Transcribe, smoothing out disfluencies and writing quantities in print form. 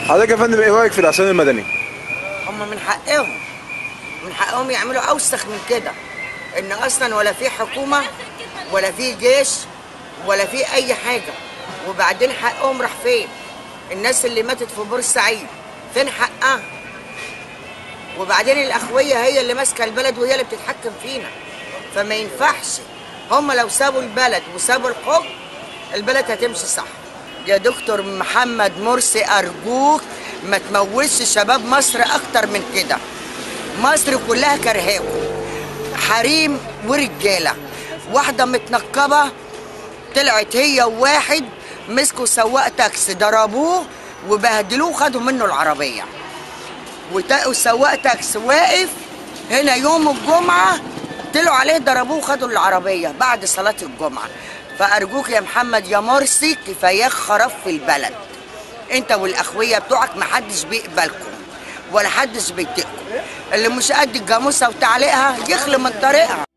حضرتك يا فندم ايه رايك في العصيان المدني؟ هم من حقهم، من حقهم يعملوا اوسخ من كده، ان اصلا ولا في حكومة ولا في جيش ولا في اي حاجة. وبعدين حقهم راح فين؟ الناس اللي ماتت في بورسعيد فين حقها؟ وبعدين الاخويه هي اللي ماسكه البلد وهي اللي بتتحكم فينا، فما ينفعش. هم لو سابوا البلد وسابوا الحكم البلد هتمشي صح. يا دكتور محمد مرسي ارجوك ما تموتش شباب مصر اكتر من كده. مصر كلها كرهاكم، حريم ورجاله. واحدة متنقبه طلعت هي وواحد مسكوا سواق تاكسي ضربوه وبهدلوه وخدوا منه العربية. وسواق تاكسي واقف هنا يوم الجمعة طلعوا عليه ضربوه وخدوا العربية بعد صلاة الجمعة. فارجوك يا محمد يا مرسي كفاية خراب في البلد. انت والاخويه بتوعك محدش بيقبلكم ولا حدش بيطيقكم. اللي مش قد الجاموسة وتعليقها يخلي من طريقها.